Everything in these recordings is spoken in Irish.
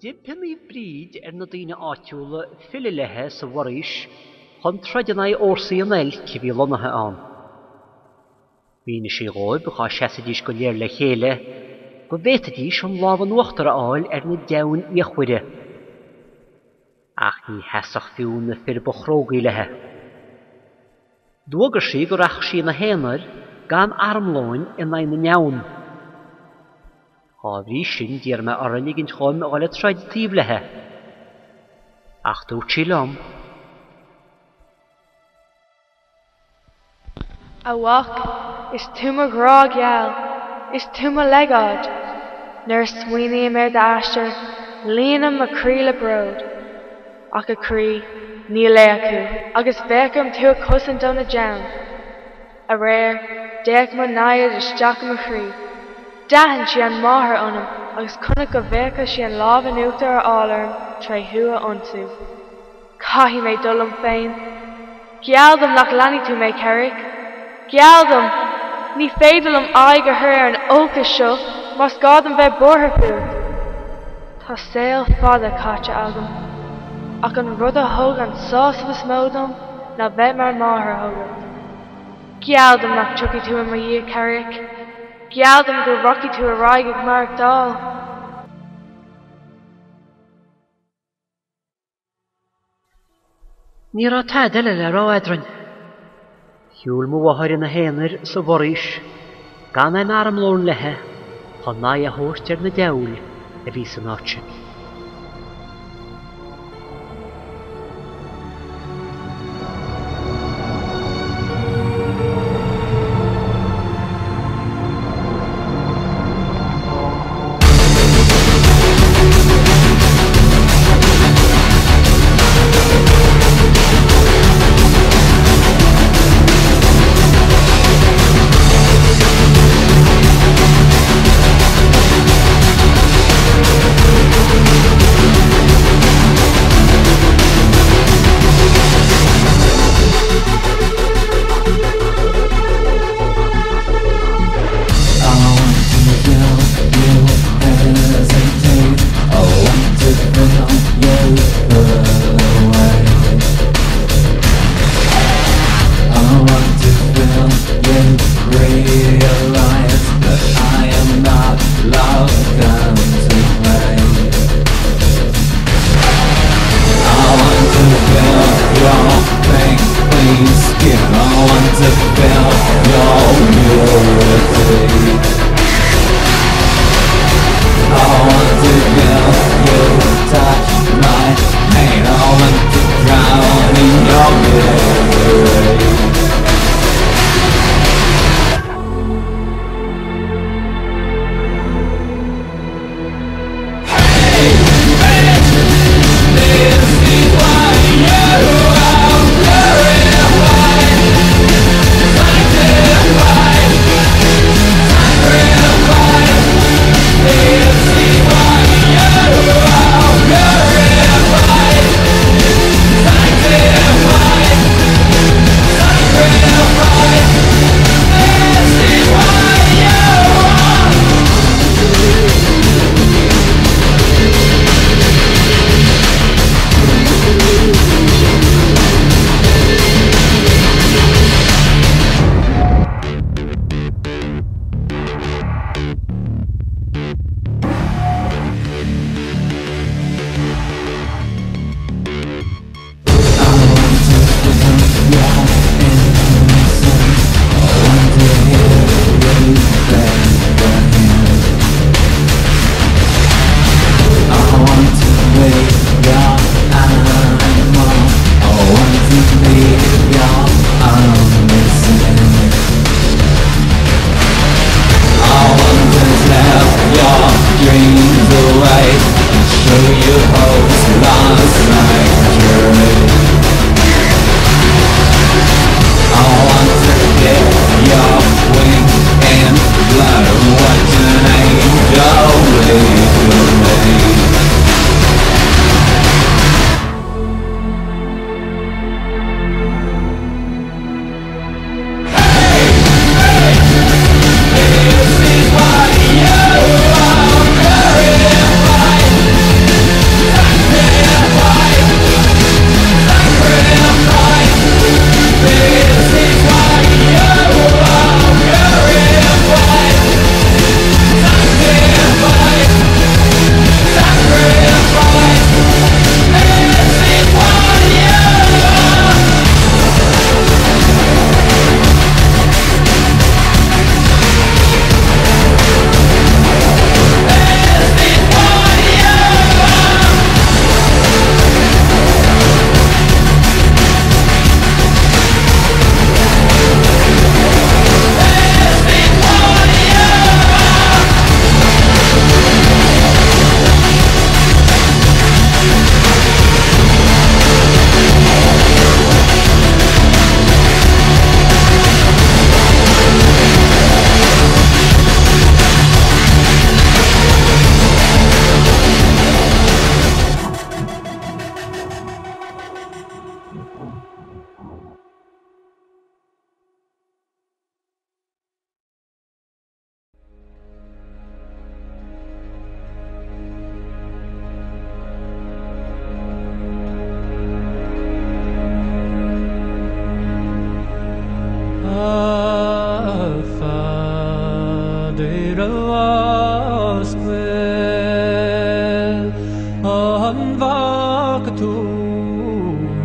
D'impigh Naomh Bríd ar na daoine áitiúla filleadh léi sa bhforaois chun troid in aghaidh fhórsaí an oilc a bhí lonnaithe ann. Mhínigh sí dhóibh dhá seasfaidís go léir le chéile go bhféadfaidís an lámh in uachtar a fháil ar na deamhain fhíochmhara. Ach ní sheasfadh fiú na fir ba chrógaí léi. D'fhógair sí go rachadh sí ina haonar gan armlóin in aghaidh na ndeamhan. Dhá bhrí sin d'iarr mé uirthi ligint dhom a dhul ag troid taobh léi. Ach dúirt sí liom. A mhac, is tú mo ghrá geal, is tú mo legáid. Nuair a smaoiním ar d'aistear, líonann mo chroí le bród. Ach a chroí, ní laoch thú, agus bheadh orm tú a chosaint ó na deamhain. Aréir, d'fhéach mo namhaid isteach i mo chroí. D'aithin sí an máthair ionam agus chonaic go bhféadfadh sí an lámh in uachtar a fháil orm tré thú a ionsú. Caithfidh mé dul liom féin. Geall dom nach leanfaidh tú mé, Cerik. Geall dom! Ní féidir liom aghaidh a chur ar an olcas seo más gá dom bheith buartha fút. Tá saol fada caite agam, ach an rud a thug an sásamh is mó dom ná bheith mar mháthair chugat. Geall dom nach dtiocfaidh tú i mo dhiaidh, Cerik. Geall dom go rachaidh tú ar aghaidh ag maireachtáil. Ní raibh tada eile le rá eadrainn. Shiúil mo mháthair ina haonar sa bhforaois, gan aon armlón léi, chun aghaidh a thabhairt ar na diabhail a bhí san áit sin. Ros Goill, an bhfaca tú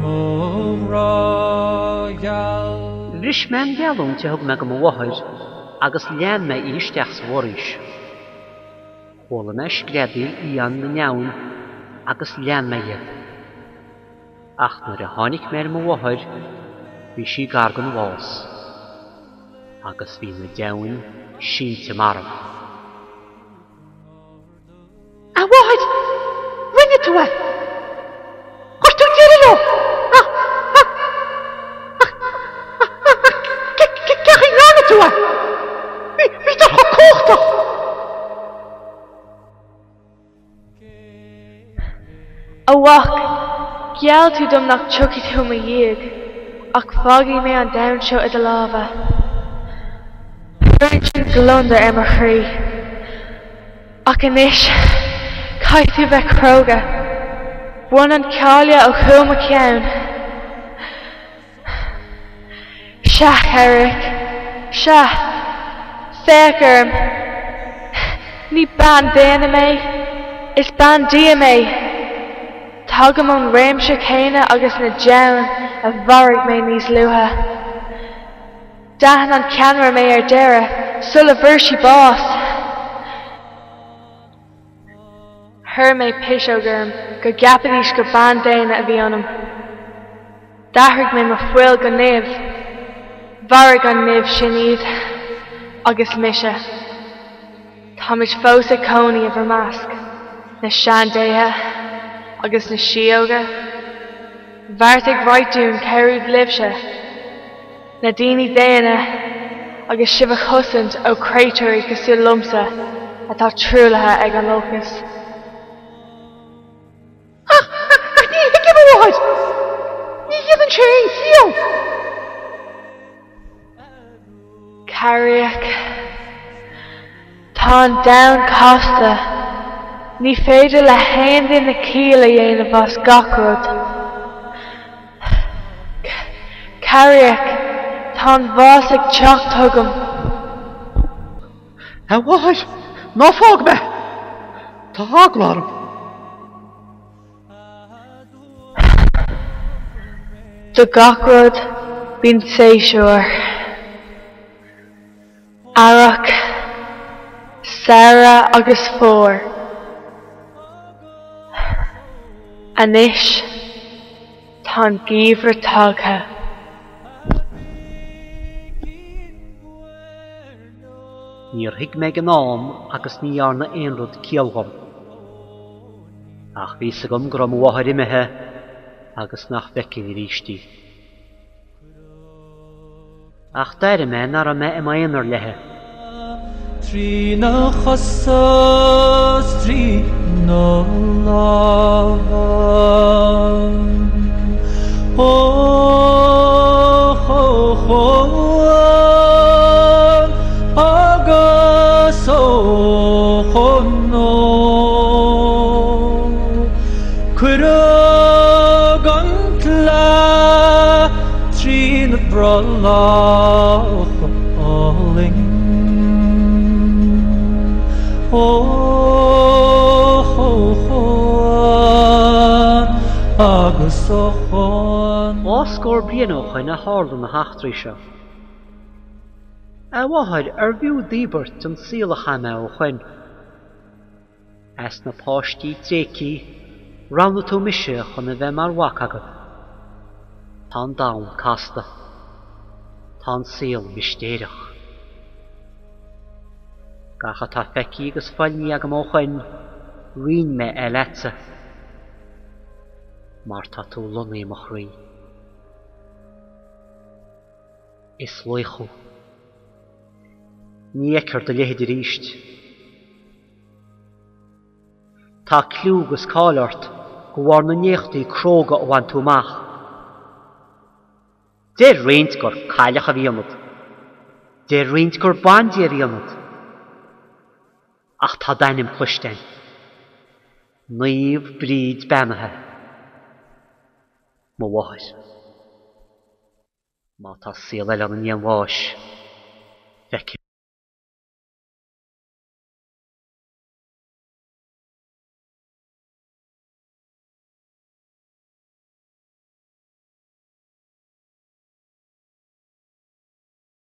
mo ghrá gheal? Bhris mé an gheallúint a thug mé go mo mháthair agus lean mé í isteach sa bhforaois. Chuala mé screadaíl fhiáin na ndeamhan agus lean mé iad. Ach nuair a tháinig mé ar mo mháthair bhí sí gar don bhás agus bhí na deamhain sínte marbh. A mháthair! Rinne tú é! Chuir tú deireadh leo! Ach, ach, ach, ach, ach, cén chaoi a ndearna tú é? Bhí, bhíodar chomh cumhachtach! A mhac, gheall tú dom nach dtiocfaidh tú i mo dhiaidh, ach fágfaidh mé an domhan seo i do lámha. Cuireann sin gliondar ar mo chroí. Ach anois, caithfidh tú bheith cróga. Bain an cáile ó chúl mo cheann. Sea, a Charrick. Sea. Féach orm. Ní bean daonna mé. Is bandia mé. Tagaim ón réimse céanna agus na deamhain a mharaigh mé níos luaithe. D'aithin an ceannaire mé ar deireadh, sula bhfuair sí bás. Chuir mé piseog orm go gceapfaidís gur bean daonna a bhí ionam. D'athraigh mé mo fuil go nimh. Mharaigh an nimh sin iad. Agus mise. Táimid fós ag cónaí i bhur measc, na seandéithe agus na síóga. Bheartaigh Right dúinn cabhrú libhse, na daoine daonna, agus sibh a chosaint ó chréatúirí cosúil liomsa atá truaillithe ag an olcas. Ach, ach ní thuigim, a mháthair! Ní dhéanann sé aon chiall! Carrick. Tá an domhan casta. Ní féidir le haon duine ciall a dhéanamh as gach rud. Carrick, tá an bás ag teacht chugam. A mháthair, ná fág mé! Tá eagla orm. Do gach rud, bíonn séasúr. Earrach, samhradh agus fómhar. Anois tá an geimhreadh tagtha. Níor thuig mé ag an am agus ní dhearna aon rud ciall dhom. Ach bhí 'fhios agam go raibh mo mháthair imithe agus nach bhfeicfinn arís í. Ach d'airigh mé nach raibh mé i m'aonar léi. Trína chosa 's trína lámha Ó Chonn agus ó Chonó Cuireadh an tsleá trína brollach álainn. Ó Chonn agus ó Chonó. Dhá scór bliain ó shoin a tharla na heachtraí seo. A mháthair, arbh fhiú d'íobairt an saol a chaith mé ó shoin? As na páistí tréigthe, roghnaigh tú mise chun a bheith mar mhac agat. Tá an domhan casta. Tá an saol mistéireach. Gach atá feicthe agus foilmhithe agam ó shoin, roinn mé é leatsa. Mar tá tú lonnaithe i mo chroí. Is laoch thú. Ní fheicfear do leithéid arís. Tá cliú agus cáil ort de bharr na n-éachtaí cróga a bhain tú amach. Deir roinnt gur cailleach a bhí ionat. Deir roinnt gur bandia a bhí ionat. Ach tá d'ainm cloiste againn. Naomh Bríd Beannaithe. Mo mháthair. Má tá saol eile ann i ndiaidh an bháis, feicfidh.